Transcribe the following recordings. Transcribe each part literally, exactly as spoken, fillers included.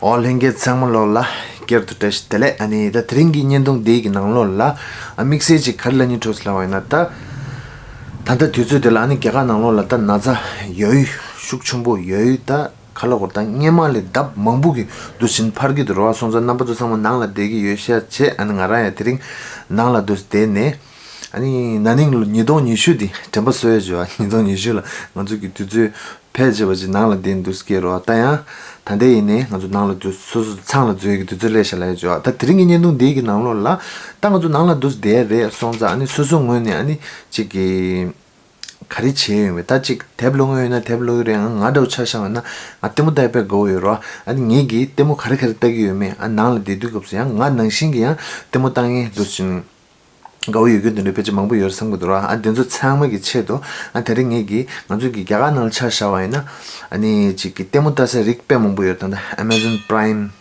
ཨོ་ལྷན་རྒྱས་ཚང་མ་ལོག་ལ་སྐྱར་དུ་བཀྲ་ཤིས་བདེ་ལེགས། ཨ་ནི་ད་དེ་རིང་གི་བརྙན་ཐུང་འདི་གི་ནང་ལོགས་ལ་ཨ་དམིགས་བསལ་ཅིག་ག་རེ་ལབ་སྙིང་འདོད་ལབ་པ་ཡིན་ན། ད་ད་ལྟ་དུས་ཚོད་འདི་ལ་ཨ་ནི་རྒྱ་གར་ནང་ལོགས་ལ་ད་ན་ཚ་ཡོད་ཤུགས་ཆེན་པོ་ཡོད། ད་ག་ལ་གོ་ད་སྔོན་མ་ལས་ལྡབ་མང་པོ་གི་འདུག་ཕྱིན་འཕར་གྱི་འདུག་ར། སོང་ཙང་རྣམ་པ་ཚོ་ཚང་མ་ནང་ལ་བསྡད་ཀྱི་ཡོད་ཤག་བྱས། ཨ་ནི་ང་རང་ཡང་དེ་རིང་ནང་ལ་འདུག་བསྡད་ནས། ཨ་ནི་ན་ནིང་ལོ་ཉིས་སྟོང་ཉི་ཤུ་འདི་དྲན་པ་གསོ་ཡ་བྱོས། ཉིས་སྟོང་ཉི་ཤུ་ལ་ང་ཚོ་གི་དུས་ཚོད་ཕལ་ཆེ་བ་ཅིག་ནང་ལ་བསྡད་འདུག་སྐྱེས་རོགས། ད་ཡང་ད་ལྟ་ཡིན་ནའི་ང་ཚོ་ནང་ལ་འདུག་སོ་སོ་ཚང་ལ་འཛུལ་གྱི་དུས་ཚོད་སླེབས་ཤག་ལབ་ཡ་བྱོས། ད་དེ་རིང་གི་བརྙན་ཐུང་འདི་གི་ནང་ལོགས་ལ་ད་ང་ཚོ་ནང་ལ་འདུག་བསྡད་རེད། སོང་ཙང་ཨ་ནི་སོ་སོ་ངོས་ནས་ཨ་ནི་ཅིག་གི་ག་རེ་བྱས་ཡོད་མེད། ད་ཅིག་དེབ་ཀློག་མཁན་ཡོད་ན་དེབ་ཀློག་གི་རེད། ང་ང་འདྲ་བོ་ཆ་བཞག་པ་ཡིན་ན་ང་ལྟད་མོ་ལྟ་ཡ་དཔེ་དགའ་བོ་ཡོད་རོགས། ཨ་ནི་ངེད་ཀྱིས་ལྟད་མོ་ག་རེ་ག་རེ་ལྟ་གི་ཡོད་མེད། ཨ་ནང་ལ་བསྡད་དུས་སྐབས་སུ་ཡང་ང་ནང་བཞིན་གྱི་ཡང་ལྟད་མོ་ལྟ་མཁན་འདུག་ཕྱིན། དགའ་བོ་ཡོད་རྒྱུ་དེ་འདྲ་ཕལ་ཆེར་མང་པོ་ཡོད་བསམ་གྱི་འདུག་ར། ཨ་དེ་ཚོ་ཚང་མ་གི་ཆེད་དུ་ཨ་དེ་རིང་ངེད་ཀྱིས་ང་ཚོ་གི་རྒྱ་གར་ནང་ལ་ཆ་བཞག་པ་ཡིན་ན་ཨ་ནི་ཅིག་གི་ལྟད་མོ་ལྟ་སའི་རིགས་དཔེ་མང་པོ་ཡོད། ད་ལྟ་Amazon Prime,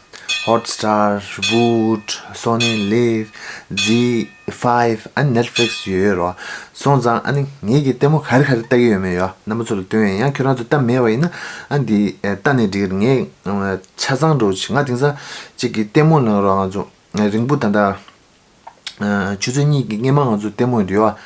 Hotstar, Vudu, Sony Liv, Zee Five, ཨ་ནི་Netflix ཡོད་ཡོད་ར། སོང་ཙང་ཨ་ནི་ངེད་ཀྱིས་ལྟད་མོ་ག་རེ་ག་རེ་ལྟ་གི་ཡོད་མེད་ཡོད་རྣམ་པ་ཚོ་ལ་སྟོན་ཡ། ཡང་ཁྱོད་རང་ཚོ་ལྟ་མེད་པ་ཡིན་ན་ཨ་འདི་ཨེ་ལྟ་ནས་འགྲིག་གི་རེད། ངས་ཆ་ཚང་འགྲོ་ཅིག་ང་དེང་སང་ཅིག་གི་ལྟད་མོ་ནང་ར་ང་ཚོ་རིང་པོ་ད་ལྟ། ཆུ་ཚོད་གཉིས་ཀྱི་སྔོན་མ་ང་ཚོ་ལྟད་མོ་ཡོད་རེད་བ།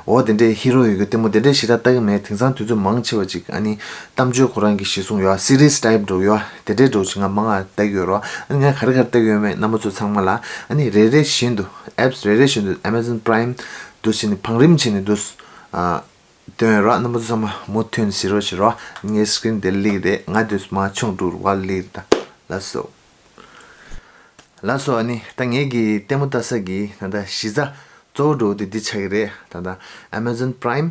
འོ་དེ་འདྲའི་ཧི་རོ་ཡོད་རྒྱུ་ལྟད་མོ་དེ་འདྲའི་ཞེ་དྲག་ལྟ་གི་མེད། དེང་སང་དུས་ཚོད་མང་ཆེ་བ་ཅིག་ཨ་ནི་གཏམ་བརྗོད་ཁོ་རང་གི་གཞི་བཟུང་ཡོད་བ། སི་རིས་ཊའིབ་འདྲ་བོ་ཡོད་བ། དེ་འདྲའི་འདྲ་བོ་ཅིག་ང་མང་ང་ལྟ་གི་ཡོད་རེད་བ། ཨ་ནི་ང་ག་རེ་ག་རེ་ལྟ་གི་ཡོད་མེད་རྣམ་པ་ཚོ་ཚང་མ་ལ་ཨ་ནི་རེ་རེ་བཞིན་དུ་ཨེབ་སི་རེ་རེ་བཞིན་དུ་Amazon Prime་འདུག་བྱས་ནས་བང་རིམ་བྱས་ནས་འདུག་ཨ་སྟོན་ཡོད་རེད་བ། རྣམ་པ་ཚོ་ཚང་མ་མུ་མཐུད་ནས་གཟིགས་རོགས་བྱེད་རོགས། ངའི་སི་ཀི་རིན་དེ་སླེབས་རེད། ང་འདུག་མར་མཆོང་འགྲོ་རུ་བ་སླེབས་རེད། ད་ལགས་སོ། ལགས་སོ། ཨ་ནི་ད་ངེད་ཀྱི་ལྟད་མོ་ལྟ་ས་གི་ད་ལྟ་གཞི་རྩ་གཙོ་བོ་འདྲ་བོ་དེ་འདི་ཆགས་ཀྱི་རེད། ད་ལྟ་Amazon Prime,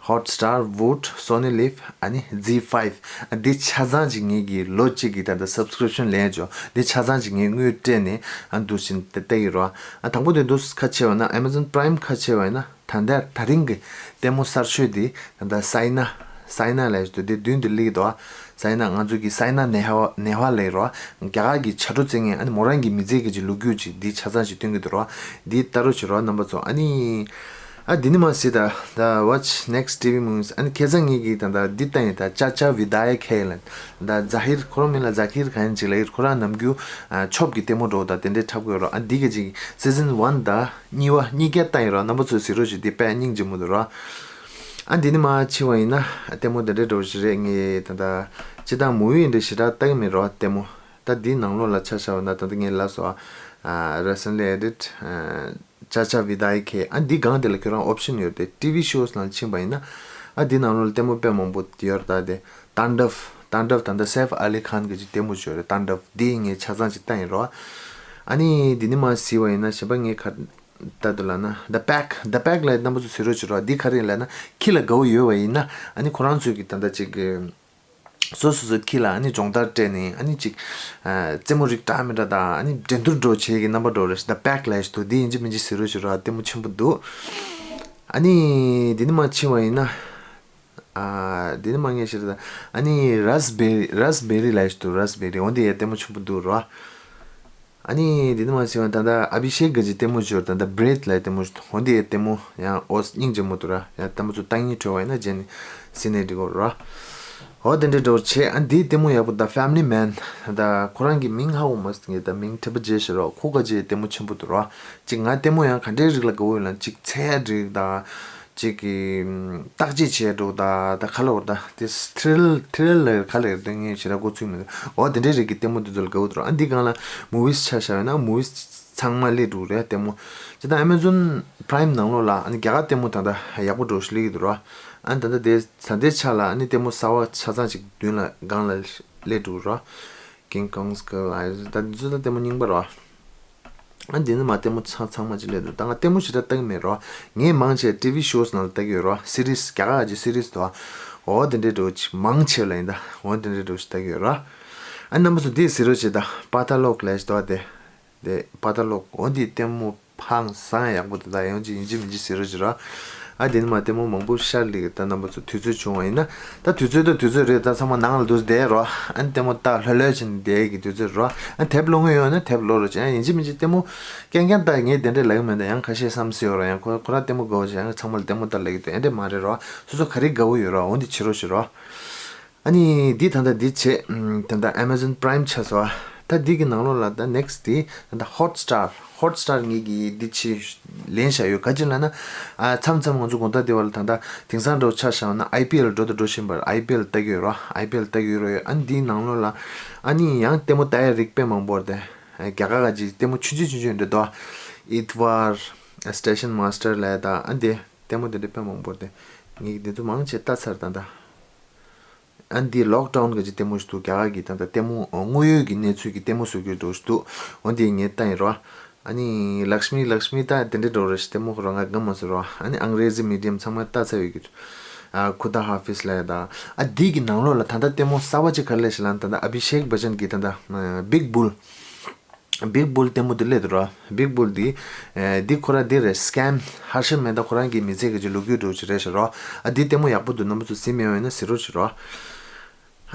Hotstar, Vudu, Sony Liv ཨ་ནི་Zee Five། ཨ་འདི་ཆ་ཚང་ཅིག་ངེད་ཀྱི་ལོ་གཅིག་གི་ད་ལྟ་སབ་སི་ཀི་རིབ་ཤན་ལེན་ཡ་ཅོ། འདི་ཆ་ཚང་ཅིག་ངས་དངུལ་སྤྲད་ནས་ཨ་འདུག་བྱས་ནས་ལྟ་གི་རེད། ཨ་དང་པོ་དེ་འདུག་ཁ་ཕྱེ་བ་ན་Amazon Prime་ཁ་ཕྱེ་བ་ཡིན་ན། ད་ལྟ་ད་རིང་གི་ལྟད་མོ་གསར་ཤོས་དེ་ད་ལྟ་སའི་ན། སའི་ན་ལབ་ཡ་ཅིག་འདུག་དེ་མདུན་དུ་སླེབས་ཀྱི་འདུག་ཨ། སའི་ན་ང་ཚོ་གི་སའི་ན་ནེ་ཧ་ནེ་ཧ་ལབ་ཀྱི་རེད་བ། རྒྱ་གར་གྱི་ཕྱི་དྲོ་བརྩེགས་མཁན་ཨ་ནི་མོ་རང་གི་མི་ཚེ་གི་ཅིག་ལོ་རྒྱུས་ཅིག་འདི་ཆ་ཚང་ཞིག་སྟོན་གྱི་འདུག་རེད་བ། འདི་ལྟ་རོགས་བྱེད་རོགས་རྣམ་པ་ཚོ། ཨ་ནི་ཨ་འདི་ནི་མ་ཟད་ད་ད་Watch Next T V Movies། ཨ་ནི་ཁ་སང་ངེད་ཀྱིས་ད་ད་འདི་ལྟ་ཡིན། ད་ཅ་ཅ་བི་དཱ་ཡ་ཁེ་ལབ། ད་ཛ་ཧིར་ཁོ་རང་མིང་ལ་ཛ་ཧིར་གང་ཡིན་ཅིག་ལབ་ཡིན། ཁོ་རང་ནམ་རྒྱུན་ཨ་ཆོབ་ཀྱི་ལྟད་མོ་འདྲ་བོ་ད་དེ་འདྲའི་འཁྲབ་དགོས་རོགས། ཨ་འདི་ག་ཅིག་སི་ཛན་ཝན་ད་གཉིས་པ་གཉིས་ཀ་ལྟ་ཡིན་རོགས། རྣམ་པ་ཚོས་གཟིགས་རོགས་བྱེད། འདི་དཔེ་སྙིང་རྗེ་མོ་འདུག་རོགས། ཨ་འདི་ནི་མ་ཕྱི་བ་ཡིན་ན་ལྟད་མོ་འདི་འདྲའི་འདྲ་བོ་ཞིག་རེད། ངས་ད་ལྟ་སྤྱིར་བཏང་མུ་ཝི་འདི་ཞེ་དྲག་ལྟ་གི་མེད་རོགས་ལྟད་མོ། ད་འདིའི་ནང་ལོགས་ལ་ཆ་བཞག་པ་ན་ད་ལྟ་ངས་ལབ་སོང་ཨ། Recently Added ཅ་ཅ་བི་དཱ་ཡ་ཁེ། ཨ་འདི་སྒང་དེ་ལ་ཁྱོད་རང་ཨོབ་ཤན་ཡོད་དེ། ཊི་ཝི་ཤོས་ནང་ཕྱིན་པ་ཡིན་ན་ཨ་འདི་ནང་ལོགས་ལ་ལྟད་མོ་དཔེ་མང་པོ་ཡོད་རེད། ད་དེ་ཏཱན་ཌབ། ཏཱན་ཌབ་ད་ལྟ་སེཕ་ཨ་ལི་ཁཱན་གྱི་ཅིག་ལྟད་མོ་ཅིག་ཡོད་རེད། ཏཱན་ཌབ་འདི་ངས་ཆ་ཚང་ཅིག་ལྟ་ཡིན་རོགས། ཨ་ནི་འདི་ནི་མ་གཟིགས་པ་ཡིན་ན་གཞན་པ་ངས་ག་ལྟ་འདུག་ལབ་ན། The Pack The Pack ལ་རྣམ་པ་ཚོ་གཟིགས་རོགས་བྱེད་རོགས། འདི་ག་རེ་ལབ་ན་ཁྱི་ལ་དགའ་བོ་ཡོད་པ་ཡིན་ན་ཨ་ནི་ཁོ་རང་ཚོས་ཀྱི་ད་ལྟ་ཅིག་གི་སོ་སོ་སོ་ཁྱི་ལ་ཨ་ནི་སྦྱོང་བརྡར་སྤྲད་ནས་ཨ་ནི་ཅིག་ཨ་རྩེད་མོ་རིགས་འདྲ་མི་འདྲ་དང་ཨ་ནི་འགྲན་བསྡུར་འདྲ་བོ་བྱེད་ཀྱི་རྣམ་པ་འདྲ་བོ་རེད། The Pack ལབ་ཡ་ཞིག་འདུག་འདི་ཡིན་གཅིག་མིན་གཅིག་གཟིགས་རོགས་བྱེད་རོགས། ལྟད་མོ་ཆེན་པོ་འདུག་ཨ་ནི་འདི་ནི་མ་ཕྱིན་པ་ཡིན་ན། ཨ་འདི་ནི་མ་ངས་ཤེས་རེད། ཨ་ནི་རཱས་བེ་རཱས་བེ་རི་ལབ་ཡ་ཞིག་འདུག་རཱས་བེ་རི། འོ་འདི་ཡ་ལྟད་མོ་ཆེན་པོ་འདུག་ར། ཨ་ནི་འདི་ནི་མ་ཟེར་བ་ད་ལྟ་ཨ་བི་ཤེག་གི་ཅིག་ལྟད་མོ་ཞིག་ཡོད་རེད། ད་ལྟ་བྷི་རེད་ལབ་ཡ་ལྟད་མོ་ཞིག་འདུག་འོ་འདི་ཡ་ལྟད་མོ་ཡང་ཨོ་སྙིང་རྗེ་མོ་འདུག་ར། ཡང་ལྟད་མོ་ཚོ་ལྟ་སྙིང་བྲོ་བ་ཡིན་ན་རྗེས་ནས་གཟིགས་ནས་འགྲིག་གོ་ར། འོ་དེ་འདྲའི་འདྲ་བོ་བྱས། ཨ་འདིའི་ལྟད་མོ་ཡག་པོ་The Family Man། ད་ཁོ་རང་གི་མིང་ཧ་གོ་མ་སོང་། ད་མིང་ཁྲི་པོ་ཇེ་ཞིག་ར། ཁོ་ག་ཅིག་ལྟད་མོ་ཆེན་པོ་འདུག་ར། ཅིག་ང་ལྟད་མོ་ཡང་ག་འདྲའི་རིགས་ལ་དགའ་བོ་ཡོད་ལབ་ན་ཅིག་ཚད་རིགས་དང་། གཅིག་གི་བརྟག་དཔྱད་བྱས་འགྲོ་ད་ད་ག་ལ་བར་ད་དེ་ཐི་རིལ་ཐི་རིལ་ལར་ག་ལ་ཡོད་དོན་ངས་ཞེ་དྲག་མགོ་ཚོད་མི་འདུག་འོ་དེ་འདྲའི་རིགས་ཀྱི་ལྟད་མོ་དེ་ཚོ་ལ་དགའ་བོ་འདུག་ཨ་འདི་སྒང་ལ་མུ་ཝིས་ཆ་བཞག་ཡོད་ན་མུ་ཝིས་ཚང་མ་སླེབས་འགྲོ་རེད། ལྟད་མོ་ཇི་ལྟར་Amazon Prime་ནང་ལོགས་ལ་ཨ་ནི་རྒྱ་གར་ལྟད་མོ་ད་ལྟ་ཡག་པོ་འགྲོ་ཞིག་སླེབས་ཀྱི་འདུག་ར། ཨ་ནི་ད་ལྟ་དེ་ད་ལྟའི་ཆ་ལ་ཨ་ནི་ལྟད་མོ་གསར་བ་ཆ་ཚང་ཅིག་མདུན་ལ་སྒང་ལ་སླེབས་འགྲོ་ར། King Kong Skull Island་ད་འདི་ཚོ་ད་ལྟད་མོ་རྙིང་པ་ར། ཨ་འདི་ནི་མ་ལྟད་མོ་ཚང་ཚང་མ་ཅིག་སླེབས་འདུག་ད་ང་ལྟད་མོ་ཞེ་དྲག་ལྟ་གི་མེད་རོ། ངས་མང་ཆེ་ཊི་ཝི་ཤོས་ནང་ལ་ལྟ་གི་ཡོད་རོ། སི་རིས་རྒྱ་གར་གྱི་སི་རིས་དོ། འོ་དེ་འདྲའི་འགྲོ་ཅིག་མང་ཆེ་ལ་ཡིན་ད། འོ་དེ་འདྲའི་འགྲོ་ཅིག་ལྟ་གི་ཡོད་རོ། ཨ་རྣམ་པ་ཚོ་འདི་གཟིགས་རོགས་བྱེད་ད། པ་ཏ་ལོག་ལས་དོ་དེ། དེ་པ་ཏ་ལོག་འོ་འདི་ལྟད་མོ་ཧང་སང་ཡག་པོ་འདུག་ད་ཡང་ཅིག་ཡིན་གཅིག་མིན་གཅིག་གཟིགས་རོགས་བྱེད་རོ། ཨ་དེ་ནི་མ་ལྟད་མོ་མང་པོ་ཤར་ལེ་གི་ད་རྣམ་པ་ཚོ་དུས་ཚོད་བྱུང་བ་ཡིན་ན། ད་དུས་ཚོད་ད་དུས་ཚོད་རེད། ད་ཚང་མ་ནང་ལ་འདུག་བསྡད་རོ། ཨ་ནི་ལྟད་མོ་ལྟ་ལྷོད་ལྷོད་བྱས་ནས་བསྡད་ཀྱི་དུས་ཚོད་རོ། ཨ་དེབ་ཀློག་མཁན་ཡོད་ན་དེབ་ཀློག་རོགས་བྱེད། ཨ་ཡིན་གཅིག་མིན་གཅིག་ལྟད་མོ་རྐྱང་རྐྱང་ལྟ་ངས་དེ་འདྲས་ལབ་ཀྱི་མེད། ད་ཡང་ཁ་ཤས་བསམ་སྲིད་ཡོད་རོ། ཡང་ཁོ་ཁོ་རང་ལྟད་མོ་དགའ་བོ་བྱེད། ཡང་ཚང་མ་ལ་ལྟད་མོ་ལྟ་ལབ་ཀྱི་འདུག་ཨེ་འདྲས་མ་རེད་རོ། སོ་སོ་ག་རེ་དགའ་བོ་ཡོད་རོ། འོ་འདི་བྱེད་རོགས་བྱེད་རོ། ཨ་ནི་འདི་ད་ལྟ་འདི་བྱེད། ད་ལྟ་Amazon Prime་ཆགས་སོང་ཨ། ད་འདི་གི་ནང་ལོགས་ལ་ད་next དེ་ད་ལྟ་Hotstar Hotstar ངེད་ཀྱིས་འདི་ཆེད་ལེན་བྱ་ཡོད། ག་ཅི་ལབ་ན། ཨ་མཚམས་མཚམས་ང་ཚོ་དགོང་དག་དེ་བ་ལ་ད་ལྟ་དེང་སང་འདྲ་བོ་ཆ་བཞག་ན་ཨའི་པི་ཨེལ་འགྲོ་དང་འགྲོ་བཞིན་པར་ཨའི་པི་ཨེལ་ལྟ་གི་ཡོད་རོ། ཨའི་པི་ཨེལ་ལྟ་གི་ཡོད་རོ། ཨ་ནི་འདིའི་ནང་ལོགས་ལ་ཨ་ནི་ཡང་ལྟད་མོ་ལྟ་ཡ་རིགས་དཔེ་མང་པོ་རེད་དེ། རྒྱ་གར་ག་ཅིག་ལྟད་མོ་ཆུང་ཆུང་ཆུང་ཆུང་འདྲ་འདུག་ཨིཊ་བར། Station Master ལབ་ཡ་ད་ཨ་འདི་ལྟད་མོ་དེ་འདྲ་དཔེ་མང་པོ་རེད་དེ། ངེད་ཀྱིས་འདི་ཚོ་མང་ཆེ་ལྟ་ཚར་ད་ད། ཨ་འདི་Lockdown ག་ཅིག་ལྟད་མོ་ཞིག་འདུག་རྒྱ་གར་གྱི་ད་ལྟ་ལྟད་མོ་དངོས་ཡོད་ཀྱི་གནས་ཚུལ་གྱི་ལྟད་མོ་བཟོ་རྒྱུ་འདྲ་ཞིག་འདུག་འོ་འདི་ངས་ལྟ་ཡིན་རོ། ཨ་ནི་Lakshmi Lakshmi ད་དེ་འདྲ་འདྲ་རེད་ཤག་ལྟད་མོ་ཁོ་རང་ང་དགའ་མ་སོང་རོ། ཨ་ནི་Angrezi Medium ཚང་མ་ལྟ་ཚར་ཡོད་ཀྱི། ཨ་Khuda Hafiz ལབ་ཡ་ད། ཨ་འདི་གི་ནང་ལོགས་ལ་ད་ལྟ་ལྟད་མོ་གསར་པ་ཅིག་ག་རེ་སླེབས་ཤག་ལབ་ན། ད་ལྟ་Abhishek Bachchan གྱི་ད་ལྟ་Big Bull Big Bull ལྟད་མོ་དེ་སླེབས་འདུག་ར། Big Bull དེ། ཨེ། འདི་ཁོ་ར་འདི་རེད། Scam Harsha Mehta ཁོ་རང་གི་མི་ཚེ་གི་ཅིག་ལོ་རྒྱུས་འདྲ་བོ་ཅིག་རེད་ཤག་ར། ཨ་འདི་ལྟད་མོ་ཡག་པོ་འདུག་རྣམ་པ་ཚོ་གཟིགས་མེད་པ་ཡིན་ན་གཟིགས་རོགས་བྱེད་ར།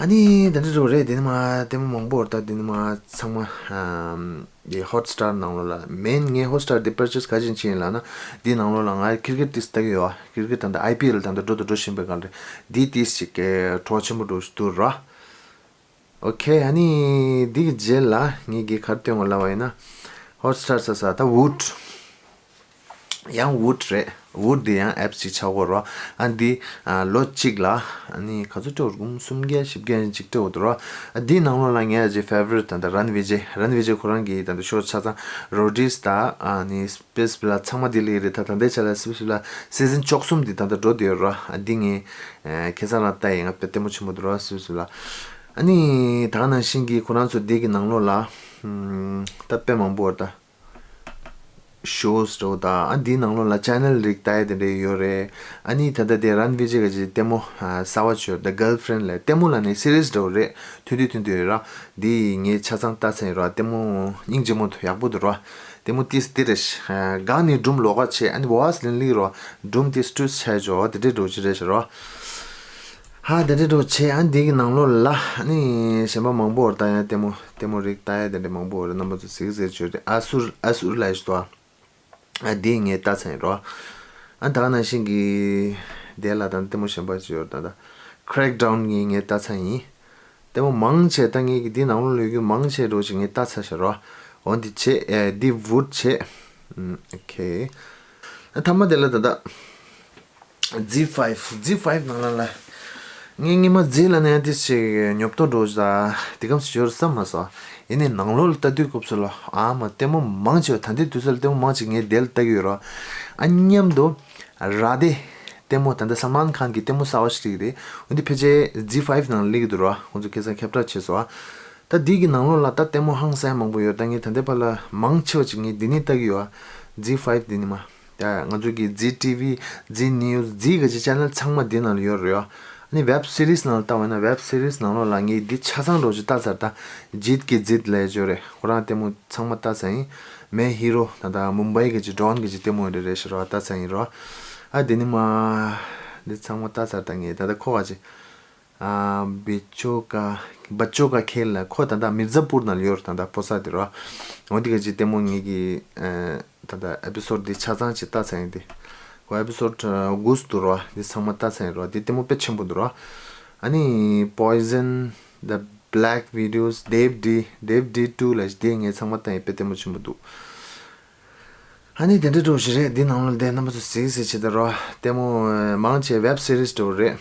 ཨ་ནི་དེ་འདྲ་འདྲ་བོ་རེད། དེ་ནི་མ་ལྟད་མོ་མང་པོ་རེད། ད་དེ་ནི་མ་ཚང་མ་ཨམ་འདི་Hotstar ནང་ལོགས་ལ། Main ངས་Hotstar འདི་purchase ག་ཅི་བྱས་ཡིན་ལབ་ན། འདི་ནང་ལོགས་ལ་ང་cricket ཏིས་ལྟ་གི་ཡོད། Cricket ད་ལྟ་ཨའི་པི་ཨེལ་ད་ལྟ་འགྲོ་དང་འགྲོ་བཞིན་པའི་སྒང་རེད། འདི་ཏིས་ཅིག་གི་བྲོ་ཆེན་པོ་འདྲ་བོ་ཞིག་འདུག་ར། ཨོ་ཁེ། ཨ་ནི་འདི་གི་རྗེས་ལ་ངེད་ཀྱིས་ག་རེ་སྟོན་དགོས་ལབ་པ་ཡིན་ན། Hotstar ས་ས་ད་Voot། ཡང་Voot རེད། Voot འདི་ཡང་apps ཅིག་ཆགས་ཀྱི་ཡོད་རེད། ཨ་འདི་ཨ་ལོ་གཅིག་ལ་ཨ་ནི་ག་ཚོད་སྤྲད་ཡོད་རེད། སུམ་བརྒྱ་བཞི་བརྒྱ་ཅིག་སྤྲད་ཡོད་རེད། ཨ་འདིའི་ནང་ལོགས་ལ་ངའི་ཨ་ཅེ་favorite ད་ལྟ་Run Vijay། Run Vijay ཁོ་རང་གི་ད་ལྟ་ཤོ་ཆ་ཚང་Roadies ད་ཨ་ནི་Splitsvilla ཚང་མ་འདི་སླེབས་རེད། ད་ད་ལྟའི་ཆ་ལ་Splitsvilla season བཅུ་གསུམ་འདི་ད་ལྟ་འགྲོ་བསྡད་ཡོད་རེད། ཨ་འདི་ངས་ཨ་ཁ་སང་རང་ལྟ་ཡིན། ང་དཔེ་ལྟད་མོ་ཆེན་པོ་འདུག་ར། Splitsvilla། ཨ་ནི་ད་ག་ནང་བཞིན་གྱི་ཁོ་རང་ཚོ་འདི་གི་ནང་ལོགས་ལ་ཨམ་ད་དཔེ་མང་པོ་ཡོད་ད། Shows འདྲ་བོ་དང་། ཨ་འདིའི་ནང་ལོགས་ལ་channel རིགས་ལྟ་ཡ་དེ་འདྲ་ཡོད་རེད། ཨ་ནི་ད་ལྟ་དེ་Run Vijay ག་ཅིག་ལྟད་མོ་ཨ་གསར་པ་ཅིག་ཡོད་རེད། The Girlfriend ལབ། ལྟད་མོ་ལབ་ནས་series འདྲ་བོ་རེད། ཐུང་ཐུང་ཐུང་ཐུང་ཡོད་ར། འདི་ངས་ཆ་ཚང་ལྟ་ཚར་ཡིན་ར། ལྟད་མོ་སྙིང་རྗེ་མོ་ཡག་པོ་འདུག་ར། ལྟད་མོ་ཏིས་འདི་རེད། ཨ་སྒང་ནས་སྒྲུང་ལོགས་ཀ་བྱས། ཨ་ནི་བོ་ཨས་ལིན་ལི་ར། སྒྲུང་ཏིས་སྤྲོས་ཆ་ཡ་ཅིག་དེ་འདྲ་འདྲ་བོ་ཅིག་རེད་ཤག་ར། ཧ། དེ་འདྲ་འདྲ་བོ་བྱས། ཨ་འདི་གི་ནང་ལོགས་ལ་ཨ་ནི་གཞན་པ་མང་པོ་ཡོད་རེད། ད་ཡང་ལྟད་མོ་ལྟད་མོ་རིགས་ལྟ་ཡ་དེ་འདྲ་མང་པོ་ཡོད་རེད། རྣམ་པ་ཚོ་གཟིགས་གཟིགས་བྱོས་ཏེ། Asur Asur ལབ་ཡ་ཞིག་འདུག་ཨ་འདི་ངས་ལྟ་ཚར་ཡིན་རོ། ཨ་ད་ག་ནང་བཞིན་གྱི་དེ་ལ་ད་ལྟད་མོ་གཞན་པ་ཅིག་ཡོད་རེད། ད་ད་Crackdown ངས་ངས་ལྟ་ཚར་ཡིན། ལྟད་མོ་མང་ཆེ་ད་ངས་ཀྱི་འདི་ནང་ལོགས་ལ་ཡོད་རྒྱུ་མང་ཆེ་འདྲ་བོ་ཅིག་ངས་ལྟ་ཚར་ཤག་རོ། འོ་འདི་བྱས། ཨེ་འདི་Voot བྱས། ཨུམ། ཨོ་ཁེ། ཨ་མཐའ་མ་དེ་ལ་ད་ད། Zee Five Zee Five ནང་ལ་ལ། ངས་སྔོན་མ་Zee ལབ་ན་ཡང་ཏིས་ཅིག་ཉོབ་ཏོ་འདྲ་བོ་ཅིག་དང་དེ་གམ་ཞིག་ཡོད་རེད་བསམ་མ་སོང་། ཡིན་ནའི་ནང་ལོགས་ལ་ལྟ་དུས་སྐབས་སུ་ལ་ཨ་མ་ལྟད་མོ་མང་ཆེ་བ། ད་ལྟའི་དུས་ཚོད་ལ་ལྟད་མོ་མང་ཆེ་ངས་དེ་ལ་ལྟ་གི་ཡོད་ར། ཨ་མཉམ་དུ་ར་དེ་ལྟད་མོ་ད་ལྟ་Salman Khan གི་ལྟད་མོ་གསར་པ་ཞིག་རེད། འོ་འདི་ཕལ་ཆེར་Zee Five ནང་ལ་སླེབས་ཀྱི་འདུག་ར། ཁོང་ཚོ་ཁ་སང་ཁྱབ་བསྒྲགས་བྱས་སོང་། ད་འདི་གི་ནང་ལོགས་ལ་ད་ལྟད་མོ་ཧང་སང་མང་པོ་ཡོད། ད་ངས་ད་ལྟའི་བར་ལ་མང་ཆེ་བ་ཅིག་ངས་འདི་ནས་ལྟ་གི་ཡོད། Zee Five འདི་ནས་མ། ད་ང་ཚོ་གི་Zee T V Zee News Zee ག་ཅིག་channel ཚང་མ་འདི་ནང་ལ་ཡོད་རེད་ཡ། ཨ་ནི་web series ནང་ལ་ལྟ་བ་ཡིན་ན་web series ནང་ལོགས་ལ་ངས་འདི་ཆ་ཚང་འདྲ་བོ་ཅིག་ལྟ་ཚར། ད་Jeet Ki Jeet ལབ་ཡ་ཅིག་ཡོད་རེད། ཁོ་རང་ལྟད་མོ་ཚང་མ་ལྟ་ཚར་ཡིན། Main Hero ད་ད་Mumbai ག་ཅིག་Don ག་ཅིག་ལྟད་མོ་ཡོད་རེད་རེད་ཤག་ར། ལྟ་ཚར་ཡིན་རོ། ཨ་འདི་ནས་མ། འདི་ཚང་མ་ལྟ་ཚར། ད་ངས་ད་ལྟ་ཁོ་ག་ཅིག་ཨ་Bachon Ka Bachon Ka Khel ལ། ཁོ་ད་ལྟ་Mirzapur ནང་ལ་ཡོད་རེད། ད་ལྟ་ཕོ་གསར་དེ་རོ། འོ་འདི་ག་ཅིག་ལྟད་མོ་ངེད་ཀྱི་ཨ་ད་ལྟ་episode འདི་ཆ་ཚང་ཅིག་ལྟ་ཚར་ཡིན་ཏེ། ཁོ་episode དགུ་འདུག་རོ། འདི་ཚང་མ་ལྟ་ཚར་ཡིན་རོ། འདི་ལྟད་མོ་དཔེ་ཆེན་པོ་འདུག་རོ། ཨ་ནི་Poison The Black Widows Dev D Dev D two ལ་འདི་ངས་ཚང་མ་ལྟ་ཡིན། དཔེ་ལྟད་མོ་ཆེན་པོ་འདུག་ཨ་ནི་དེ་འདྲ་འདྲ་བོ་ཞིག་རེད། འདི་ནང་ལ་བསྡད་རྣམ་པ་ཚོ་གཟིགས་གཟིགས་བྱེད་དེ་རོ། ལྟད་མོ་མང་ཆེ་web series འདྲ་བོ་རེད།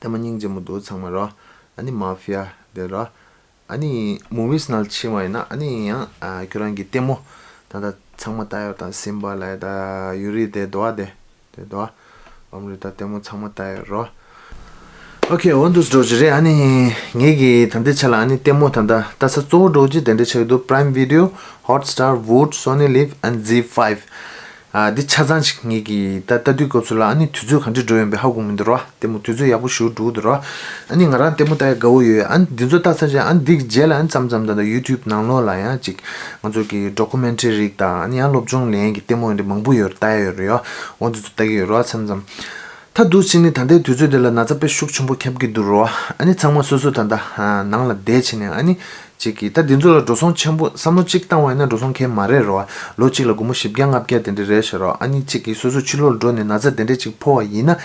ལྟད་མོ་སྙིང་རྗེ་མོ་འདུག་ཚང་མ་རོ། ཨ་ནི་Mafia དེ་རོ། ཨ་ནི་movies ནང་ཕྱིན་པ་ཡིན་ན་ཨ་ནི་ཡང་ཨ་ཁྱོད་རང་གི་ལྟད་མོ་ད་ལྟ་ཚང་མ་ལྟ་ཡོད་དང་། Simba ལ་ད་Yuri དེ་དོ་ཨ་དེ་དེ་དོ་ཨ་ཨམ་རི་ད་ལྟད་མོ་ཚང་མ་ལྟ་ཡོད་རོ། ཨོ་ཁེ། འོ་འདུག་འདྲ་བོ་ཅིག་རེད། ཨ་ནི་ངེད་ཀྱི་ད་ལྟའི་ཆ་ལ་ཨ་ནི་ལྟད་མོ་ད་ལྟ་ལྟ་ས་གཙོ་བོ་འདྲ་བོ་ཅིག་དེ་འདྲ་ཆགས་ཀྱི་འདུག Prime Video Hotstar Voot Sony Liv and Zee Five ཨ་འདི་ཆ་ཚང་ཅིག་ངེད་ཀྱི་ད་ལྟ་དུས་སྐབས་སུ་ལ་ཨ་ནི་དུས་ཚོད་ག་འདྲ་འགྲོ་ཡོད་པའི་ཧ་གོ་མི་འདུག་རོ། ལྟད་མོ་དུས་ཚོད་ཡག་པོ་ཞེ་པོ་འགྲོ་གི་འདུག་རོ། ཨ་ནི་ང་རང་ལྟད་མོ་ལྟ་ཡ་དགའ་བོ་ཡོད། ཨ་ནི་འདི་ཚོ་ལྟ་ཚར་རྗེས་ཨ་ནི་འདི་གི་རྗེས་ལ་ཨ་ནི་མཚམས་མཚམས་ད་ལྟ་YouTube ནང་ལོགས་ལ་ཡང་ཅིག་ང་ཚོ་གི་documentary རིགས་དང་། ཨ་ནི་ཡང་སློབ་སྦྱོང་ལེན་གྱི་ལྟད་མོ་འདི་མང་པོ་ཡོད་རེད། ལྟ་ཡ་ཡོད་རེད་ཡོ། འོ་འདི་ཚོ་ལྟ་གི་ཡོད་རོ་མཚམས་མཚམས། ད་འདུག་ཕྱིན་ནི་ད་ལྟའི་དུས་ཚོད་འདི་ལ་ན་ཚ་དཔེ་ཤུགས་ཆེན་པོ་ཁྱབ་ཀྱི་འདུག་རོ། ཨ་ནི་ཚང་མ་སོ་སོ་ད་ལྟ་ནང་ལ་བསྡད་བྱས་ནས་ཨ་ནི་ཅིག་གིས་ད་འདི་ཚོ་ལ་འགྲོ་སོང་ཆེན་པོ་བསམ་བློ་གཅིག་བཏང་བ་ཡིན་ན་འགྲོ་སོང་གང་ཡང་མ་རེད་རོ། ལོ་གཅིག་ལ་སྒོར་མོ་བཞི་བརྒྱ་ལྔ་བརྒྱ་དེ་འདྲ་རེད་ཤག་རོ། ཨ་ནི་ཅིག་གིས་སོ་སོ་ཕྱི་ལོགས་ལ་འགྲོ་ནས་ན་ཚ་དེ་འདྲ་ཅིག་ཕོག་པ་ཡིན་ན་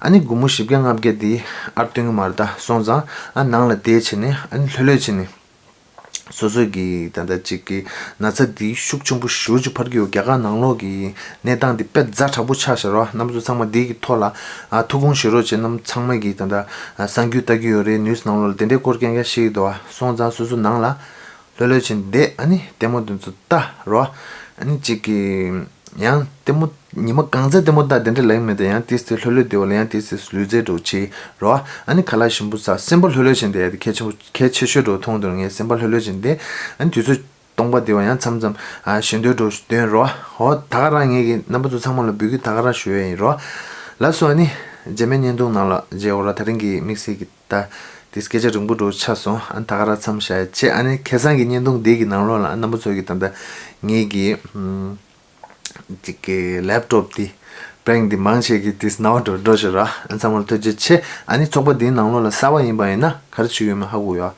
ཨ་ནི་སྒོར་མོ་བཞི་བརྒྱ་ལྔ་བརྒྱ་དེ་ཨར་སྟོན་གི་མ་རེད། ད་སོང་ཙང་ཨ་ནང་ལ་བསྡད་བྱས་ནས་ཨ་ནི་ལྷོད་ལྷོད་བྱས་ནས། སོ་སོ་གི་ད་ལྟ་ཅིག་གི་ན་ཚ་འདི་ཤུགས་ཆེན་པོ་ཞེ་པོ་ཅིག་འཕར་གྱི་ཡོད། རྒྱ་གར་ནང་ལོགས་ཀྱི་གནས་སྟངས་འདི་དཔེ་ཛ་དྲག་པོ་ཆགས་ཤག་རོ། རྣམ་པ་ཚོ་ཚང་མ་འདི་གི་ཐོག་ལ་ཨ་ཐུགས་དགོངས་བཞེས་རོགས་བྱེད། རྣམ་ཚང་མ་གི་ད་ལྟ་ཨ་གསར་འགྱུར་ལྟ་གི་ཡོད་རེད། ནིའུ་སི་ནང་ལོགས་ལ་དེ་འདྲའི་སྐོར་རྐྱང་རྐྱང་བཤད་ཀྱི་འདུག་ཨ་སོང་ཙང་སོ་སོ་ནང་ལ་ལྷོད་ལྷོད་བྱས་བསྡད། ཨ་ནི་ལྟད་མོ་འདི་ཚོ་ལྟ་རོ། ཨ་ནི་ཅིག་གི་ཡང་ལྟད་མོ་ཉི་མ་གང་ཚ་ལྟད་མོ་ལྟ་དེ་འདྲ་ལེགས་མེད་དེ། ཡང་ཏིས་ཏིས་ལྷོད་ལྷོད་བསྡད་པ་ལ་ཡང་ཏིས་ཏིས་ལུས་རྩལ་འདྲ་བོ་བྱེད་རོ། ཨ་ནི་ཁ་ལག་ཞིམ་པོ་ཟ། སེམས་པ་ལྷོད་ལྷོད་བྱས་བསྡད་ཡ་དེ་གལ་ཆེན་པོ་གལ་ཆེ་ཤོས་འདྲ་བོ་མཐོང་འདུག་ངས་སེམས་པ་ལྷོད་ལྷོད་བྱས་བསྡད། ཨ་ནི་དུས་ཚོད་སྟོང་པ་དེ་བ་ཡང་མཚམས་མཚམས་ཨ་ཞེ་འདོད་འདྲ་བོ་འདོན་རོ། ཧོ་ད་ག་རང་ངས་ཀྱི་རྣམ་པ་ཚོ་ཚང་མ་ལ་འབོད་སྐུལ་ད་ག་རང་ཞུ་ཡ་ཡིན་རོ། ལགས་སོ། ཨ་ནི་རྗེས་མའི་བརྙན་ཐུང་ནང་ལ་མཇལ་འོ་ར། དེ་རིང་གི་དམིགས་བསལ་གྱི་ད་དེ་སྐད་ཆ་རིང་པོ་འདྲ་བོ་ཆགས་སོང་། ཨ་ནི་ད་ག་རང་མཚམས་བཞག་ཡ་བྱས། ཨ་ནི་ཁ་སང་གི་བརྙན་ཐུང་འདི་གི་ནང་ལོགས་ལ་ཨ་རྣམ་པ་ཚོ་གི་ད་ལྟ་ངས་ཀྱི་ཨམ། ཅིག་གི་ལེབ་ཊོབ་འདི་པྲེང་འདི་མང་ཆེ་གི་དེ་སྣང་བ་འགྲོ་འགྲོ་ཤག་ར། ཨ་ཚང་མ་ལ་ཐུགས་རྗེ་ཆེ། ཨ་ནི་ཚོགས་པ་འདིའི་ནང་ལོགས་ལ་གསར་པ་ཡིན་པ་ཡིན་ན་ག་རེ་བྱེད་ཀྱི་ཡོད་མེད་ཧ་གོ་ཡོད།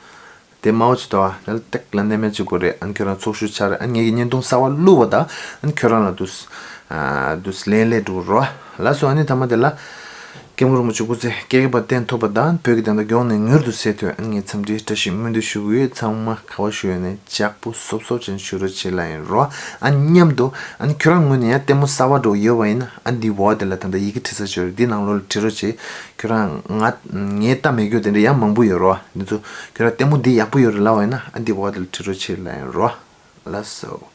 དེ་མའོ་ཅི་ཏོ་ཨ་ལ་ཏེག་ལ་གནས་མལ་གཅིག་པོ་རེད། ཨ་ནི་ཁྱོད་རང་ཚོགས་ཞུགས་ཆགས་རེད། ཨ་ངེད་ཀྱི་བརྙན་ཐུང་གསར་པ་བླུགས་པ་དང་ཨ་ནི་ཁྱོད་རང་ལ་དུས་ཨ་དུས་ལན་ལས་འགྲོ་རོ། ལགས་སོ། ཨ་ནི་ཐ་མ་དེ་ལ་སྐྱབས་མགོན་རིན་པོ་ཆེ་སྐུ་ཚེ་བསྐལ་བརྒྱ་བརྟན་ཐུབ་པ་དང་བོད་ཀྱི་བདེན་མཐའ་མགྱོགས་ནས་མྱུར་དུ་གསལ་ཐུབ། ཨ་ངས་འཚམས་འདྲིའི་བཀྲ་ཤིས་སྨོན་འདུན་ཞུ་གི་ཡོད། ཚང་མ་ག་བ་ཞུ་ཡོད་ནས་ལྕགས་པོ་སོབ་སོབ་ཅན་ཞུ་རོགས་བྱེད་ལ་ཡིན་རོ། ཨ་མཉམ་དུ་ཨ་ནི་ཁྱོད་རང་ངོས་ནས་ཡང་ལྟད་མོ་གསར་བ་འགྲོ་ཡོད་པ་ཡིན་ན་ཨ་འདི་འོག་དེ་ལ་ད་ལྟ་ཡི་གེ་བྲིས་ས་ཅིག་ཡོད་རེད། འདི་ནང་ལོགས་ལ་བྲིས་རོགས་བྱེད། ཁྱོད་རང་ང་ངས་ལྟ་མེད་རྒྱུ་དེ་འདྲ་ཡང་མང་པོ་ཡོད་རོ། འདི་ཚོ་ཁྱོད་རང་ལྟད་མོ་འདི་ཡག་པོ་ཡོད་རེད་ལབ་པ་ཡིན་ན་ཨ་འདི་འོག་དེ་ལ་བྲིས་རོགས་བྱེད་ལ་ཡིན་རོ། ལགས་སོ།